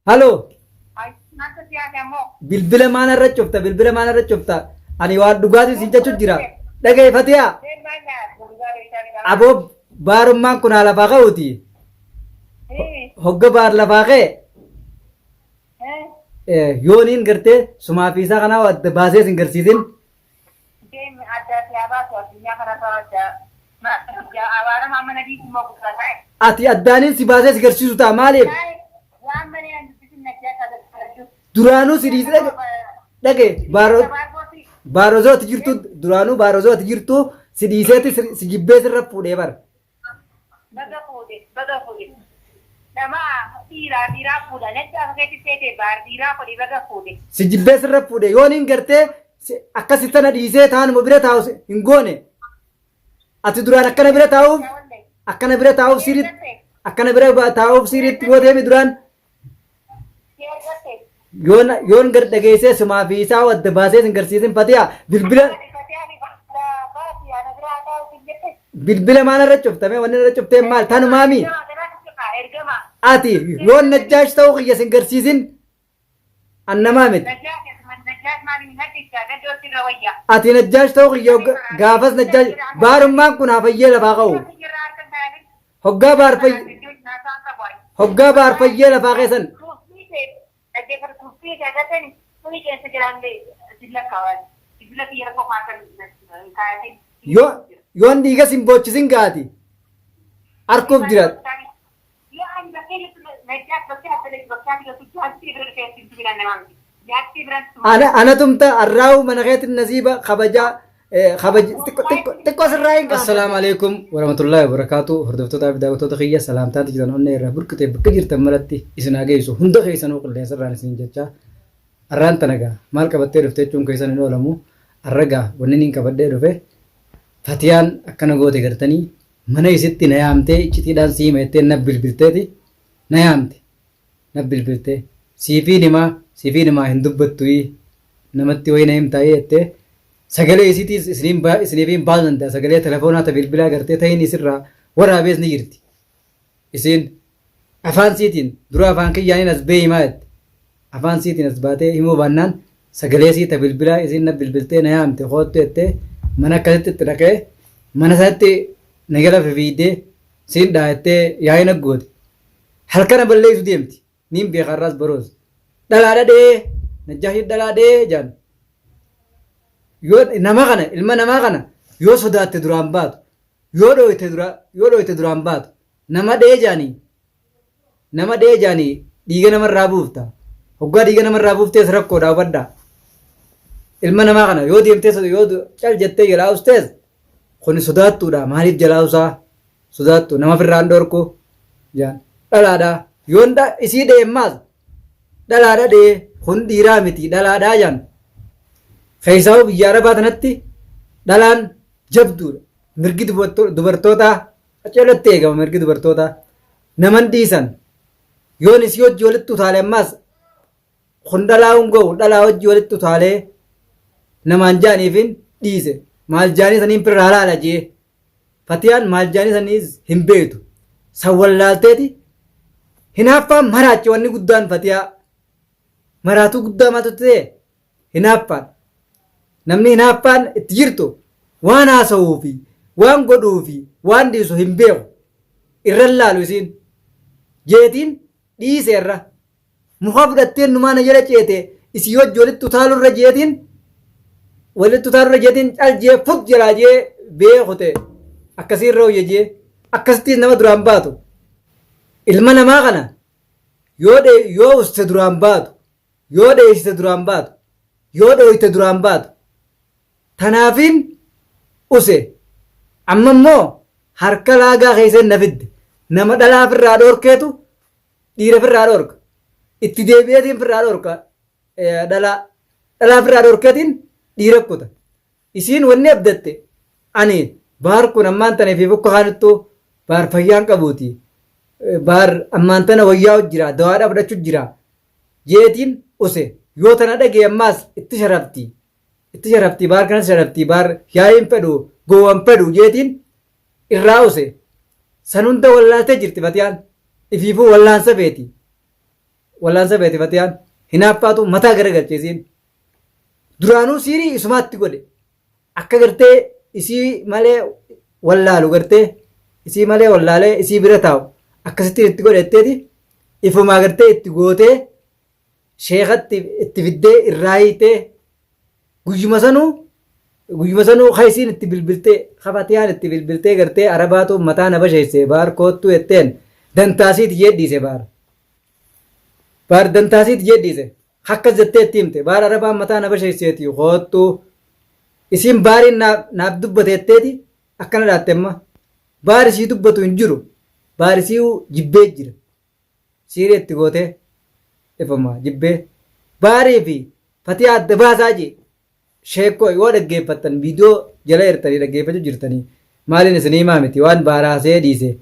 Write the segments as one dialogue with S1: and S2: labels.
S1: Haloo. Bilbila maana irra cufta bilbila maana irra cufta ani waan dhugaatii siin jechu jira dhagaye fatiyaa aboo baarummaan kun haa lafaa ka'uuti hogga baar lafaa ka'e yooniin gartee sumaa fi isaa kanaa adda baasee sin garsiisin
S2: Deemi addaa si haa baasu addunyaa kanarraa addaa. Abaarama amma na dhiisi immoo guddaa ta'e.
S1: Ati addaaniin si baasee si garsiisu ta'a maaliif?
S2: Waan malee an dubbisin najjaa isaa gargaarchu.
S1: Duraanuu si dhiisi dhage dhage baaroo baarozoo ati jirtu duraanuu baarozoo ati jirtu si dhiiseeti si jibbee sirra fuudhee bara.
S2: Baga fuudhe baga fuudhe. Dhamaa dhiiraa dhiiraa fuudha. Natti akka keetti seete baar dhiiraa godhe baga fuudhe.
S1: Si jibbee sirra fuudhe yooniin gartee akkasi tana dhiisee taanuma bira taa'u hin goone. Ati duraan akkana bira taa'uuf akkana bira taa'uuf sirriitti akkana bira taa'uuf sirriitti gooteemi duraan yoon yoon gad dhageessee sumaa fi isaa adda baasee sin garsiisin fatiya bilbila bilbila maal irra cuftame wanni irra cuftee maal tanumaami ati yoon najjaash ta'uu kiyya sin garsiisin an namaa miti ati najjaash ta'uu kiyya gaafas najjaash baarummaan kun haa fayyee lafaa ka'u Hoggaa baar fayy Hoggaa baar fayyee lafaa keessan. Yoo yoon dhiiga sin boochisin gaati. Arkuuf jira. Ana ana tumta arraawu mana keetin nasiiba kabajaa kabaj xiqqoo sirraa hin Assalaamu alaikum warahmatullahi wabarakatuh. Hordoftootaa fi daawwattoota kiyya salaamtaan jirtan onnee irraa burqitee bakka jirtan maratti isin haa geessu. Hunda keessanuu qilleensa irraan isin jechaa. Arraan tana gaa maal qabattee dhufte jechuun keessan hin oolamu. Arra gaa wanni niin qabadhee dhufe Fatiyaan akkana goote gartanii mana isitti na yaamtee iccitiidhaan si hima jettee na bilbilteeti na yaamte. Na bilbilte siifiin himaa siifiin himaa hin dubbattuyi namatti wayii na himtaayii jettee sagalee isiitiis isiniin ba isiniifiin baasuu danda'a sagalee telefoonaa ta bilbilaa gartee tahin isirraa waraabees ni jirti isiin afaan siitiin dura afaan kiyyaaniin as bee himaa jette afaan siitiin as baatee himuu baannaan sagalee sii ta bilbilaa isiin na bilbiltee na yaamte koottu jettee mana akkasitti itti dhaqee mana sanatti na jala fifiidee siin dhaa jettee yaa'ii na goote Halkana balleessu deemti. Niin beeka har'aas baroos. Dhalaadha dhee. Najjaashi dhalaa dhee jaan. Yoo nama kana ilma namaa kana yoo sodaatte duraan baatu yoo dhooyte dura yoo dhooyte duraan baatu nama dhee jaanii nama dhee jaanii dhiiga namarraa buufta. Hoggaa dhiiga namarraa buuftees rakkoodha hubadhaa. Ilma namaa kana yoo deemtee yoo cal jettee jalaa ustees kuni sodaattuudha maaliif jalaa usaa sodaattu nama firraan dhorku jaan dhalaadha yoon dha isii dheemmaas dhalaadha dhee kun dhiiraa miti dhalaadhaa jaan keessaa'uu biyya arabaa tanatti dhalaan jabduudha mirgi dubartootaa qaceelatti eegama mirgi dubartootaa naman dhiisan yoon isii hojii walitti utaale ammaas Kun dhalaa hin ga'u dhalaa hojii walitti utaalee namaan jaaniifin dhiise maal jaanii saniin firraa laala jee fatiyaan maal jaanii saniis hin beektu san wallaalteeti hinaaffaan maraache wanni guddaan fatiyaa maraatuu guddaa maaltu ta'e hinaaffaan namni hinaaffaan itti jirtu waan haasa'uu fi waan godhuu fi waan dhiisu hin beeku irran laalu isiin jeetiin dhiise irra Muka fudhatteen numaa na jala ceete isii wajji walitti utaalurra jeetiin walitti utaalurra jeetiin cal jee fut jalaa jee beekute akkasii irra hoyya jee akkasittiin nama duraan baatu ilma namaa kana yoo dhe yoo uste duraan baatu yoo dheessite duraan baatu yoo dhooyte duraan baatu tanaafiin use amma immoo harka laagaa keesseen na fidde nama dhalaa firraa dhoorkeetu Dhiira firraa dhorka. Itti deebi'eetiin firraa dhorka dhalaa. Dhalaa firraa dhorkeetiin dhiira kuta. Isiin wanni abdatte ani baar kun ammaan tana fi bukka kaanittuu baar fayyaan qabuuti. Baar ammaan tana wayyaa jira dawaadhaa fudhachuu jira. Jeetiin use yoo tana dhagee ammaas itti sharafti. Itti sharafti baar kanas sharafti baar yaa'iin fedhu gowwan fedhu jeetiin irraa use. San hunda wallaaltee jirti fatiyaan. Ifiifuu wallaansa feeti. Wallaansa feeti Fatiyaan. Hinaaffaatu mataa garagalche isiin. Duraanuu siirii isumaatti godhe. Akka gartee isii malee wallaalu, gartee isii malee wallaalee isii bira taa'u akkasittiin itti godhe jetteeti ifumaa gartee itti gootee sheekatti itti fiddee irraa hiitee. Guyyuma sanuu ka isiin itti bilbiltee, ka Fatiyaan itti bilbiltee gartee Arabaatu mataa na basheesse, baar koottuu jetteen, dantaasiiti jee dhiise. Baar dantaasiiti jee dhiise. Akkas jettee itti himte, baar Arabaan mataa na basheesseeti koottuu, isiin baariin naaf dubbate jetteeti akkana dhaatte. Amma baar isii dubbatu hin jiru, baar isii jibbee jira. Siirii itti gootee ifuma jibbee baarii fi Fatiyaa adda baasaa jee. Sheekoo yoo dhaggeeffattan, viidiyoo jala jirtanii dhaggeeffachuu jirtanii, maaliin isin himaa miti waan baaraasee dhiise.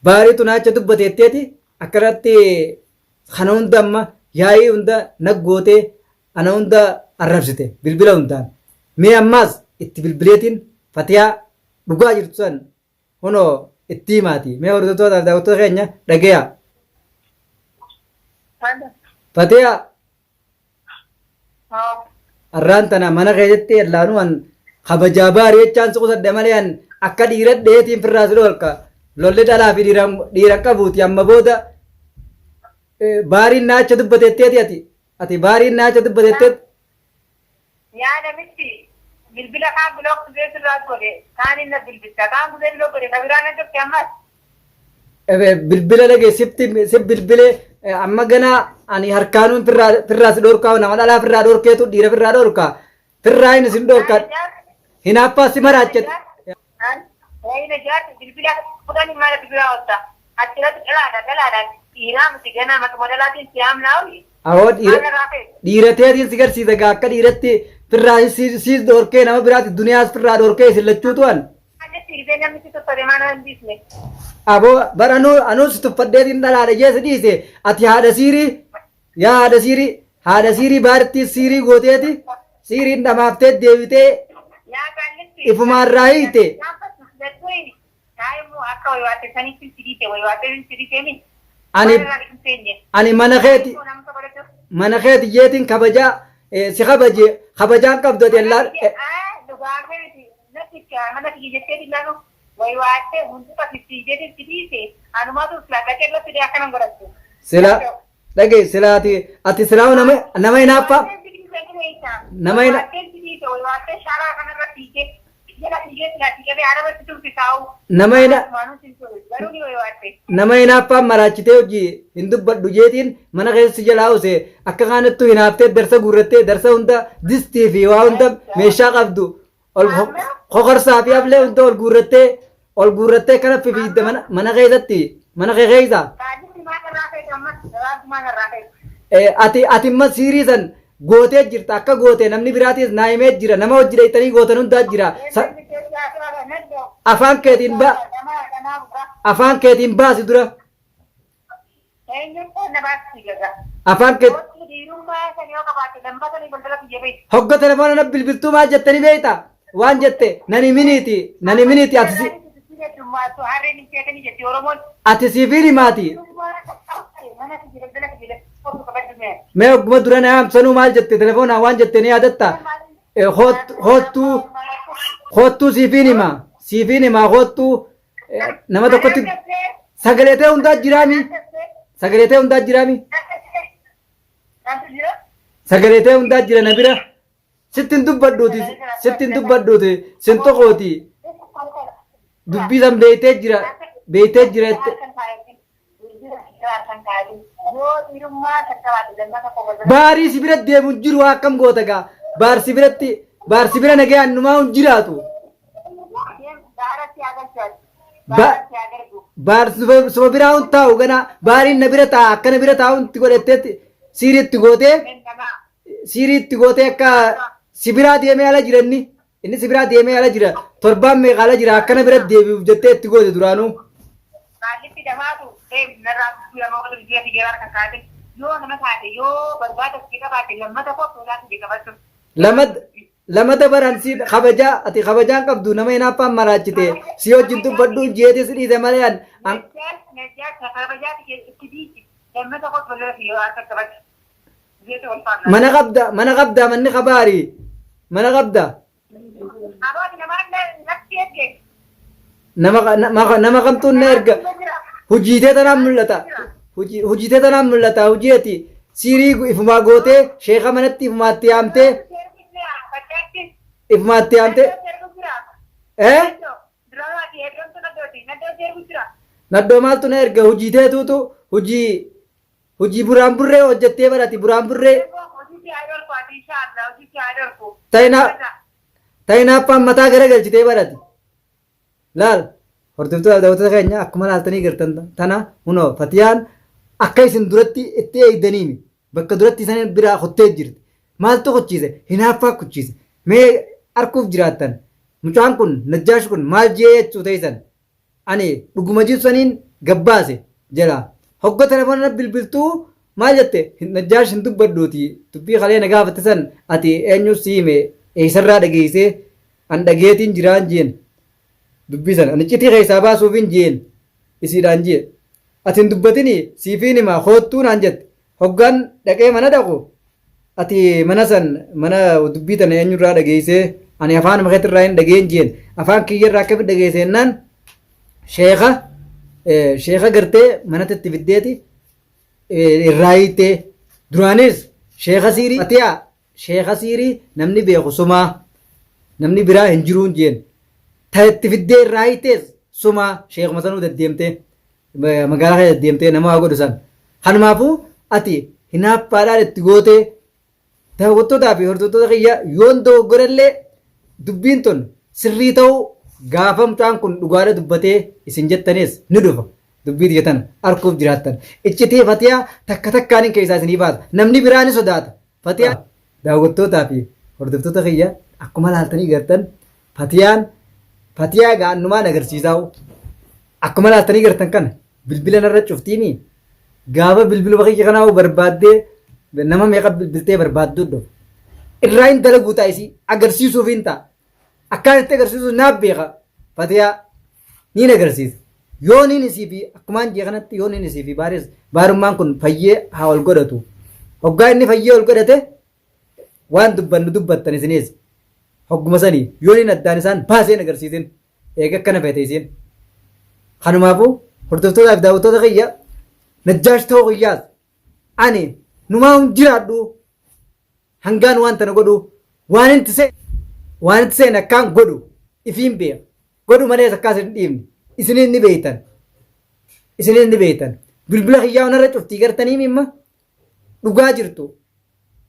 S1: Baariitu naacha dubbateetteeti akkanatti kana hunda amma yaa'ii hunda naggootee ana hunda arrabsite bilbila hundaan. Mee ammaas itti bilbileetiin Fatiyaa dhugaa jirtu san hunoo itti himaati. Mee hordoftootaaf daawwattoota keenya dhageeyaa. Fatiyaa, arraan tana mana keessatti allaanuu an kabajaa baarii jechaan si qusadhe malee an akka dhiira dheetiin firraa si dhoolka. Lolli dhalaa fi dhiira qabuuti. Amma booda baariin naacha dubbateetteeti, ati baariin naacha dubbateetteeti.
S2: Yaa namichi bilbila kaan block guzee sirraa godhe, kaan inni bilbilta, kaan guzee block godhe, ka biraa nan dhufte ammas.
S1: Bilbila dhage sifti si bilbilee amma ganaa ani harkaanuun firraa si dhorkaa. Nama dhalaa firraa dhorkeetu dhiira firraa dhorkaa? Firraa inni sin dhorkaa, hinaaffaa si maraachete.
S2: Wayina jaarti bilbila fudhanii maal biraa oolta? Achirratti dhalaadha dhalaadha, dhiiraa miti, ganaa maquma dhalaatiin si haamnaa oli.
S1: Awoo, dhiira teetiin si garsiisa gaa. Akka dhiiratti firraa siis dhorkee, nama biraatti duniyaas firraa dhorkee isin lachuutu an.
S2: Namni si tuffate maal hin dhiisne?
S1: Aboo, bar anuu si tuffadheetiin dhalaadha jee si dhiise. Ati haadha siirii, yaa haadha siirii, haadha siirii baarittii siirii gooteeti siiriin dhamaaftee deebitee ifumaarraa hiite.
S2: Akka waywaatee sanitti si dhiise, waywaatee si dhiise mi?
S1: Ani mana keeti jeetiin kabajaa si kabaje, kabajaan qabdu ati allaa.
S2: Mana kiyya jettee dillaanu waywaatee hunduqa si jedhe si dhiise, anumaatu dhaqee irratti akkanan godhattu.
S1: Sila dhage, sila ati silaa nama hinaaffaa nama hina.
S2: Sharaa kanarra fiigee jala fiigee
S1: Nama hina nama hinaaffaan maraachitee hojii hin dubbadhu jeetiin mana keessa si jalaa use. Akka kaanattu hinaaftee darsa guurrattee, darsa hunda, distii fi waa hunda, meeshaa qabdu ol kokorsaa fi aflee hunda ol guurrattee kana fifiidde mana keessatti, mana kee keessa. Ati imma siirii san gootee jirta. Akka goote namni biraatis naa himee jira. Nama hojii dheeytanii gootan hundaa jira. Afaan keetiin baasi dura. Afaan kee hogga telefoona na bilbiltuu maal jettanii beeyta? Waan jette nani miniiti, nani miniiti. Ati siifin himaati. Mee hogguma dura na yaamsanuu maal jette? Telefoonaan waan jette ni yaadatta? Hoottuu, hoottuu, siifin hima, siifin hima, hoottuu. Nama tokkotti sagalee ta'e hundaa jiraami, sagalee ta'e hundaa jiraami, sagalee ta'e hundaa jira na bira. Sittin dubbadhuuti, sittin dubbadhuuti, sin toqooti. Dubbii san beeytee jira, beeytee jira jette. Baarii si bira deemu hin jiru, akkam goota gaa? Baar si biratti, baar si bira nagayaan numaa hin jiraatu. Baar suma biraa hin taa'u gana. Baariin na bira taa'a, akkana bira taa'u itti godhatteetti siiriitti gootee, siiriitti gootee akka si biraa deemee ala jira. Inni si biraa deemee ala jira, torbaan meeqa ala jira, akkana bira deebi'uuf jettee itti goote duraanuu.
S2: Qaallitti damaatu narraa nama wal biyya biyya kan kaate yoo nama taate, yoo barbaada si qabaatte, lammata koo fuulaa si qabachuu.
S1: Lama dabaran si kabajaa, ati kabajaan qabdu, nama hinaaffaan maraachite. Si wajjin dubbadhu jeetii si dhiise malee an
S2: Najjaas kabajaati itti dhiisi.
S1: Mana qabda mana qabda manni kabaari mana qabda. Nama kamtuun na erga hojiitee tanaan mul'ata. Hojiitee tanaan mul'ata hojii ati siirii ifumaa gootee sheeka manatti ifumaatti yaamtee ifumaatti yaamtee. Eh? Naddoo maaltu na erga hojii teetuutu hojii hojii buraan burree hojjettee barati buraan burree. Tayinaaffaan mataa garagalchitee barati. Laal hordoftoota daawwattoota keenya akkuma laaltanii gartan tana hunoo Fatiyaan akka isin duratti itti eegdaniimi bakka duratti isan biraa kuttee jirti. Maaltu kuchiise? Hinaaffaa kuchiise. Mee arkuuf jiraattan mucaan kun Najjaash kun maal jee jechuu teessan ani dhuguma jirtu saniin gabbaase jedha. Hogga telefoona bilbiltuu maal jette? Najjaash hin dubbadhuuti dubbii kalee na gaafatte san ati eenyu si hime eessarraa dhageessee an dhageetiin jiraan jeen dubbii sana ani citii keessaa baasuufin jeen isiidhaan jee ati hin dubbatini siifiin hima koottuu naan jette hoggaan dhaqee mana dhaqu ati mana san mana dubbii tana eenyurraa dhageessee ani afaan keetirraa hin dhageen jeen afaan kiyyarraa akkamitti dhageesse jennaan sheeka sheeka gartee manatti itti fiddeeti irraa hiittee duraanis sheeka siirii atiyaa sheeka siirii namni beeku sumaa namni biraa hin jiruun jeen ta itti fiddee irraa hiittees sumaa sheekuma sanuu deddeemtee magaalaa keessa deddeemtee nama waa godhu san kanumaafuu ati hinaaffaadhaan itti gootee daawwattootaa fi hordoftoota kiyya yoon dogoggorellee dubbiin tun sirrii ta'uu gaafa mucaan kun dhugaadha dubbatee isin jettanis ni dhufa. Dubbii tiyya tana arkuuf jiraattan. Iccitii Fatiyaa takka takkaan hin keessaa isinii baasa. Namni biraa ni sodaata. Fatiyaa daawwattootaa fi hordoftoota kiyya akkuma laaltanii gartan Fatiyaan Fatiyaa gaannumaan agarsiisaa akkuma laaltanii gartan kana bilbila narra cuftiimi gaafa bilbiluma kiyya kanaa barbaaddee nama meeqa bilbiltee barbaadduu dhufa. Irraa hin dalaguu ta'a isii agarsiisuuf hin ta'a. Akkaan itti agarsiisu naaf beeka. Fatiyaa niin agarsiisa. Yoo niin isii fi akkumaan jee kanatti yoo niin isii fi baaris baarummaan kun fayyee haa ol godhatu. Hoggaa inni fayyee ol godhate waan dubbannu dubbattan isinis. Hogguma sanii yoo niin addaan isaan baasee hin agarsiisin. Eega akkana feete isiin. Kanumaafuu hordoftootaa fi daawwattoota kiyya Najjaash ta'uu kiyyaas ani numaa hin jiraadhu hangaan waan tana godhu waan itti see waan itti seen akkaan godhu ifiin beeka godhu malees akkaas hin dhiifne isiniin ni beektan isiniin ni beektan bilbila kiyyaa onarra cuftii gartanii mimma dhugaa jirtu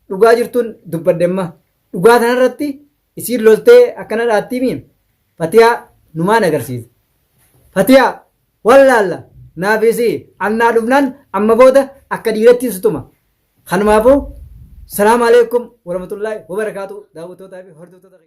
S1: dhugaa jirtuun dubbadhe amma dhugaa tanarratti isiin loltee akkana dhaattii miin fatiyaa numaan agarsiisa fatiyaa wallaalla naaf isii annaa dhufnaan amma booda akka dhiiratti sutuma Kanumaafuu salaamu alaikum warahmatullahi wabarakaatu daawwattootaa fi hordoftoota.